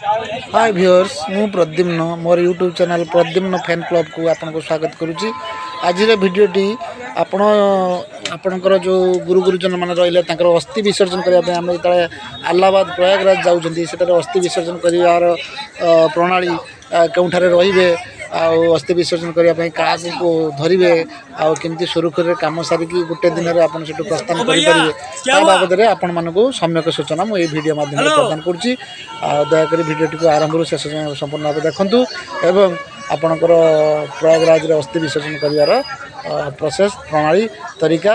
ହାଏ viewers, ମୁଁ ପ୍ରଦ୍ୟୁମ୍ନ, ମୋର YouTube channel Pradyumna fan କ୍ଲବ୍କୁ ଆପଣଙ୍କୁ ସ୍ୱାଗତ କରୁଛି। ଆଜିର ଭିଡ଼ିଓଟି ଆପଣ ଆପଣଙ୍କର ଯେଉଁ ଗୁରୁ ଗୁରୁଜନ ମାନେ ରହିଲେ, ତାଙ୍କର ଅସ୍ଥି ବିସର୍ଜନ କରିବା ପାଇଁ ଆମେ ଯେତେବେଳେ ଆହ୍ଲାବାଦ, ପ୍ରୟାଗରାଜ ଯାଉଛନ୍ତି, ସେଠାରେ ଅସ୍ଥି ବିସର୍ଜନ କରିବାର ପ୍ରଣାଳୀ, କେଉଁଠାରେ ରହିବେ ଆଉ ଅସ୍ଥି ବିସର୍ଜନ କରିବା ପାଇଁ କାହାକୁ ଧରିବେ ଆଉ କେମିତି ସୁରୁଖୁରୁରେ କାମ ସାରିକି ଗୋଟେ ଦିନରେ ଆପଣ ସେଠୁ ପ୍ରସ୍ଥାନ କରିପାରିବେ, ତା ବାବଦରେ ଆପଣମାନଙ୍କୁ ସମ୍ୟକ ସୂଚନା ମୁଁ ଏଇ ଭିଡ଼ିଓ ମାଧ୍ୟମରେ ପ୍ରଦାନ କରୁଛି। ଆଉ ଦୟାକରି ଭିଡ଼ିଓଟିକୁ ଆରମ୍ଭରୁ ଶେଷ ଯାଏଁ ସମ୍ପୂର୍ଣ୍ଣ ଭାବେ ଦେଖନ୍ତୁ ଏବଂ ଆପଣଙ୍କର ପ୍ରୟାଗରାଜରେ ଅସ୍ଥି ବିସର୍ଜନ କରିବାର ପ୍ରୋସେସ୍, ପ୍ରଣାଳୀ, ତରିକା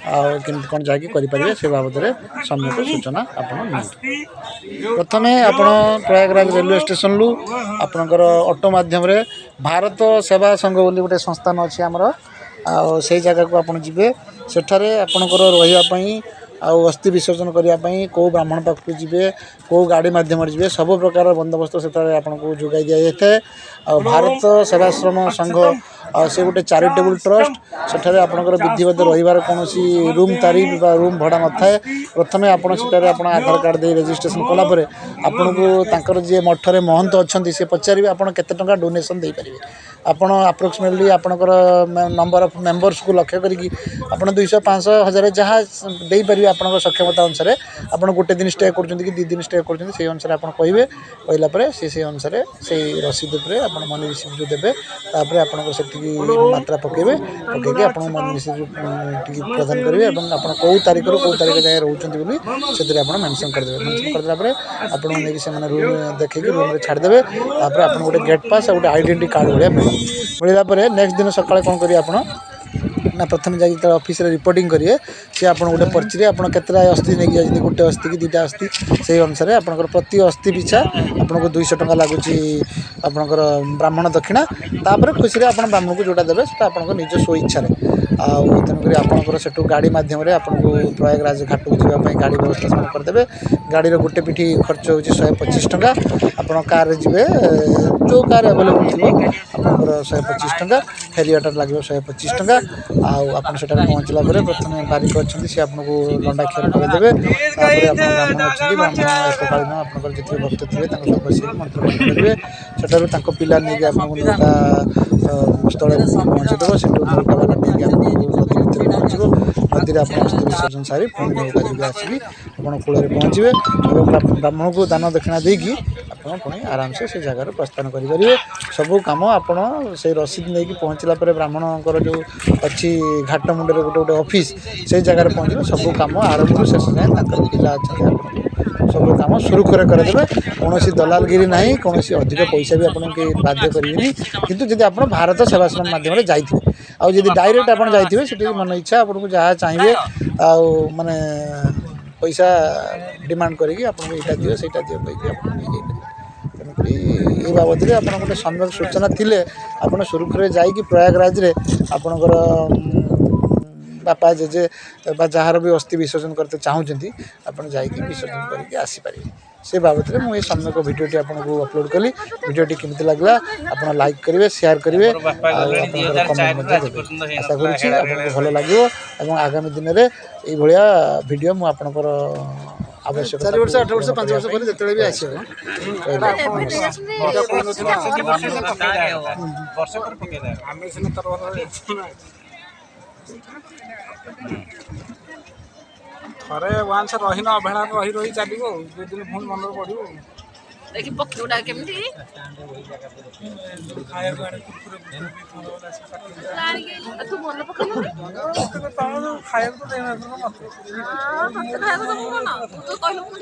ଆଉ କେମିତି କ'ଣ ଯାଇକି କରିପାରିବେ, ସେ ବାବଦରେ ସମ୍ୟକ ସୂଚନା ଆପଣ ନିଅନ୍ତୁ। ପ୍ରଥମେ ଆପଣ ପ୍ରୟାଗରାଜ ରେଲୱେ ଷ୍ଟେସନରୁ ଆପଣଙ୍କର ଅଟୋ ମାଧ୍ୟମରେ ଭାରତ ସେବା ସଂଘ ବୋଲି ଗୋଟେ ସଂସ୍ଥାନ ଅଛି ଆମର, ଆଉ ସେଇ ଜାଗାକୁ ଆପଣ ଯିବେ। ସେଠାରେ ଆପଣଙ୍କର ରହିବା ପାଇଁ ଆଉ ଅସ୍ଥି ବିସର୍ଜନ କରିବା ପାଇଁ କେଉଁ ବ୍ରାହ୍ମଣ ପାଖକୁ ଯିବେ, କେଉଁ ଗାଡ଼ି ମାଧ୍ୟମରେ ଯିବେ, ସବୁ ପ୍ରକାର ବନ୍ଦୋବସ୍ତ ସେଠାରେ ଆପଣଙ୍କୁ ଯୋଗାଇ ଦିଆଯାଇଥାଏ। ଆଉ ଭାରତ ସେବାଶ୍ରମ ସଂଘ, ଆଉ ସେ ଗୋଟେ ଚାରିଟେବୁଲ୍ ଟ୍ରଷ୍ଟ। ସେଠାରେ ଆପଣଙ୍କର ବିଧିବଦ୍ଧ ରହିବାର କୌଣସି ରୁମ୍ ତାରିଫ ବା ରୁମ୍ ଭଡ଼ା ନଥାଏ। ପ୍ରଥମେ ଆପଣ ସେଠାରେ ଆପଣ ଆଧାର କାର୍ଡ଼ ଦେଇ ରେଜିଷ୍ଟ୍ରେସନ୍ କଲା ପରେ ଆପଣଙ୍କୁ ତାଙ୍କର ଯିଏ ମଠରେ ମହନ୍ତ ଅଛନ୍ତି, ସେ ପଚାରିବେ ଆପଣ କେତେ ଟଙ୍କା ଡୋନେସନ୍ ଦେଇପାରିବେ। ଆପଣ ଆପ୍ରୋକ୍ସିମେଟଲି ଆପଣଙ୍କର ନମ୍ବର ଅଫ୍ ମେମ୍ବର୍ସକୁ ଲକ୍ଷ୍ୟ କରିକି ଆପଣ 200, 500, 1000 ଯାହା ଦେଇପାରିବେ ଆପଣଙ୍କ ସକ୍ଷମତା ଅନୁସାରେ। ଆପଣ ଗୋଟେ ଦିନ ଷ୍ଟେ କରୁଛନ୍ତି କି 2 ଦିନ ଷ୍ଟେ କରୁଛନ୍ତି, ସେଇ ଅନୁସାରେ ଆପଣ କହିବେ। କହିଲା ପରେ ସେ ସେଇ ଅନୁସାରେ ସେଇ ରସିଦ ଉପରେ ଆପଣ ମନି ରିସିପ୍ଟ ଯେଉଁ ଦେବେ, ତାପରେ ଆପଣଙ୍କ ସେତିକି ମାତ୍ରା ପକାଇବେ। ପକାଇକି ଆପଣଙ୍କୁ ମନି ରିସିପ୍ଟ ଟିକେ ପ୍ରଦାନ କରିବେ ଏବଂ ଆପଣ କେଉଁ ତାରିଖରୁ କେଉଁ ତାରିଖ ଯାଏଁ ରହୁଛନ୍ତି ବୋଲି ସେଥିରେ ଆପଣ ମେନସନ୍ କରିଦେବେ। ମେନସନ୍ କରିଦେଲା ପରେ ଆପଣଙ୍କୁ ନେଇକି ସେମାନେ ରୁମ୍ ଦେଖେଇକି ରୁମ୍ରେ ଛାଡ଼ିଦେବେ। ତାପରେ ଆପଣଙ୍କୁ ଗୋଟେ ଗେଟ୍ ପାସ୍ ଆଉ ଗୋଟେ ଆଇଡେଣ୍ଟିଟି କାର୍ଡ଼ ଭଳିଆ ମିଳିବ। ମିଳିଲା ପରେ ନେକ୍ସଟ ଦିନ ସକାଳେ କ'ଣ କରିବେ ଆପଣ ନା, ପ୍ରଥମେ ଯାଇକି ଯେତେବେଳେ ଅଫିସରେ ରିପୋର୍ଟିଂ କରିବେ, ସେ ଆପଣ ଗୋଟେ ପର୍ଚିରେ ଆପଣ କେତେଟା ଅସ୍ଥି ନେଇକି ଯାଇଛନ୍ତି, ଗୋଟେ ଅସ୍ଥି କି 2ଟା ଅସ୍ଥି, ସେଇ ଅନୁସାରେ ଆପଣଙ୍କର ପ୍ରତି ଅସ୍ଥି ପିଛା ଆପଣଙ୍କୁ 200 ଟଙ୍କା ଲାଗୁଛି ଆପଣଙ୍କର ବ୍ରାହ୍ମଣ ଦକ୍ଷିଣା। ତାପରେ ଖୁସିରେ ଆପଣ ବ୍ରାହ୍ମଣକୁ ଯେଉଁଟା ଦେବେ, ସେଇଟା ଆପଣଙ୍କ ନିଜ ସ୍ୱଇଚ୍ଛାରେ। ଆଉ ତେଣୁକରି ଆପଣଙ୍କର ସେଠୁ ଗାଡ଼ି ମାଧ୍ୟମରେ ଆପଣଙ୍କୁ ପ୍ରୟାଗରାଜ ଘାଟକୁ ଯିବା ପାଇଁ ଗାଡ଼ି ବ୍ୟବସ୍ଥା ସେମାନେ କରିଦେବେ। ଗାଡ଼ିର ଗୋଟେ ପିଠି ଖର୍ଚ୍ଚ ହେଉଛି 125 ଟଙ୍କା। ଆପଣ କାର୍ରେ ଯିବେ, ଯେଉଁ କାର୍ ଆଭେଲେବୁଲ୍ ଥିବ, ଆପଣଙ୍କର 125 ଟଙ୍କା, ଫେରିବାଟା ଲାଗିବ 125 ଟଙ୍କା। ଆଉ ଆପଣ ସେଠାରେ ପହଞ୍ଚିଲା ପରେ ପ୍ରଥମେ ବାରିକ ଅଛନ୍ତି, ସେ ଆପଣଙ୍କୁ ଲଣ୍ଡା କ୍ଷୌର କରିଦେବେ। ତାପରେ ଆପଣ ବ୍ରାହ୍ମଣ ଅଛନ୍ତି, ବ୍ରାହ୍ମଣ ଏକକାଳୀନ ଆପଣଙ୍କର ଯେତିକି ଭକ୍ତ ଥିବେ ତାଙ୍କୁ ସବୁ ବସେଇକି ମନ୍ତ୍ର ପାଠ କରିବେ। ସେଠାରୁ ତାଙ୍କ ପିଲା ନେଇକି ଆପଣଙ୍କୁ ନୌକା ସ୍ଥଳରେ ପହଞ୍ଚେଇଦେବ। ସେଠୁ ନୌକା ବାଲା ନେଇକି ଆପଣଙ୍କୁ ନଦୀ ଭିତରେ ପହଞ୍ଚିବ। ନଦୀରେ ଆପଣ ଅସ୍ଥି ବିସର୍ଜନ ସାରି ପୁଣି ନୌକା ଯୋଗେ ଆସିକି ଆପଣ କୂଳରେ ପହଞ୍ଚିବେ ଏବଂ ବ୍ରାହ୍ମଣକୁ ଦାନ ଦକ୍ଷିଣା ଦେଇକି ଆପଣ ପୁଣି ଆରାମସେ ସେ ଜାଗାରୁ ପ୍ରସ୍ଥାନ କରିପାରିବେ। ସବୁ କାମ ଆପଣ ସେଇ ରସିଦ ନେଇକି ପହଞ୍ଚିଲା ପରେ ବ୍ରାହ୍ମଣଙ୍କର ଯେଉଁ ଅଛି ଘାଟ ମୁଣ୍ଡରେ ଗୋଟେ ଗୋଟେ ଅଫିସ୍, ସେଇ ଜାଗାରେ ପହଞ୍ଚିଲେ ସବୁ କାମ ଆରମ୍ଭରୁ ଶେଷ ଯାଏଁ ତାଙ୍କର ପିଲା ଅଛନ୍ତି, ଆପଣଙ୍କୁ ସବୁ କାମ ସୁରୁଖୁରୁରେ କରିଦେବେ। କୌଣସି ଦଲାଲଗିରି ନାହିଁ, କୌଣସି ଅଧିକ ପଇସା ବି ଆପଣଙ୍କୁ କେହି ବାଧ୍ୟ କରିବେନି। କିନ୍ତୁ ଯଦି ଆପଣ ଭାରତ ସେବାଶ୍ରମ ମାଧ୍ୟମରେ ଯାଇଥିବେ, ଆଉ ଯଦି ଡାଇରେକ୍ଟ ଆପଣ ଯାଇଥିବେ, ସେଠି ମନ ଇଚ୍ଛା ଆପଣଙ୍କୁ ଯାହା ଚାହିଁବେ ଆଉ ମାନେ ପଇସା ଡିମାଣ୍ଡ କରିକି ଆପଣଙ୍କୁ ଏଇଟା ଦିଅ, ସେଇଟା ଦିଅ କହିକି ଆପଣ ନେଇଯାଇପାରିବେ। ତେଣୁକରି ଏଇ ବାବଦରେ ଆପଣ ଗୋଟେ ସମ୍ୟକ ସୂଚନା ଥିଲେ ଆପଣ ସୁରୁଖୁରୁରେ ଯାଇକି ପ୍ରୟାଗରାଜରେ ଆପଣଙ୍କର ବାପା, ଜେଜେ ବା ଯାହାର ବି ଅସ୍ଥି ବିସର୍ଜନ କରତେ ଚାହୁଁଛନ୍ତି, ଆପଣ ଯାଇକି ବିସର୍ଜନ କରିକି ଆସିପାରିବେ। ସେ ବାବଦରେ ମୁଁ ଏ ସମ୍ୟକ ଭିଡ଼ିଓଟି ଆପଣଙ୍କୁ ଅପଲୋଡ଼ କଲି। ଭିଡ଼ିଓଟି କେମିତି ଲାଗିଲା, ଆପଣ ଲାଇକ୍ କରିବେ, ସେୟାର କରିବେ ମୋର ବାପା ଆଉ ଗଲେଣି ଦୁଇ ଆପଣଙ୍କର ହଜାର କମେଣ୍ଟ ଚାରିରୁ ମଧ୍ୟ ଆଜି ଦେବେ। ପର୍ଯ୍ୟନ୍ତ ଆଶା ହେଇନଥିଲା। କରୁଛି ହେଳା ଆପଣଙ୍କୁ ଭଲ ଲାଗିବ ଏବଂ ଆଗାମୀ ଦିନରେ ଏଇଭଳିଆ ଭିଡ଼ିଓ ମୁଁ ଆପଣଙ୍କର ଆବଶ୍ୟକତା 4 ବର୍ଷ, 8 ବର୍ଷ, ପୂରଣ 5 କରିବା ବର୍ଷ ପାଇଁ ପରେ ଯେତେବେଳେ ବି ପ୍ରୟାସ ଆସିବ। କରିବି। ରହିଲି, ନମସ୍କାର। ବର୍ଷେ 2 ବର୍ଷ ସେ ପକେଇ ଦେବା କଥା, ବର୍ଷେ ପରେ ପକେଇ ଦେବା। ଆମେ ସିନା ତରବର। ଥରେ ୱାନ୍ସ ରହିନ, ଅବହେଳାରେ ରହି ରହି ଚାଲିବ ଆଉ 2 ଦିନ ପୁଣି ମନରେ ପଡ଼ିବ ଆଉ। ଦେଖି ପକ୍ଷୀ ଗୁଡା କେମିତି ଖାଇବାକୁ ଆଣି କୁରକୁରେ ତୁ ମନେ ପକେଇଲୁ। ଖାଇବାକୁ ତ ଦେଇନଥିଲୁ ମତେ। ତତେ ଖାଇବାକୁ ଦବୁ କଣ? ତୁ ତ କହିଲୁ ମୁଁ।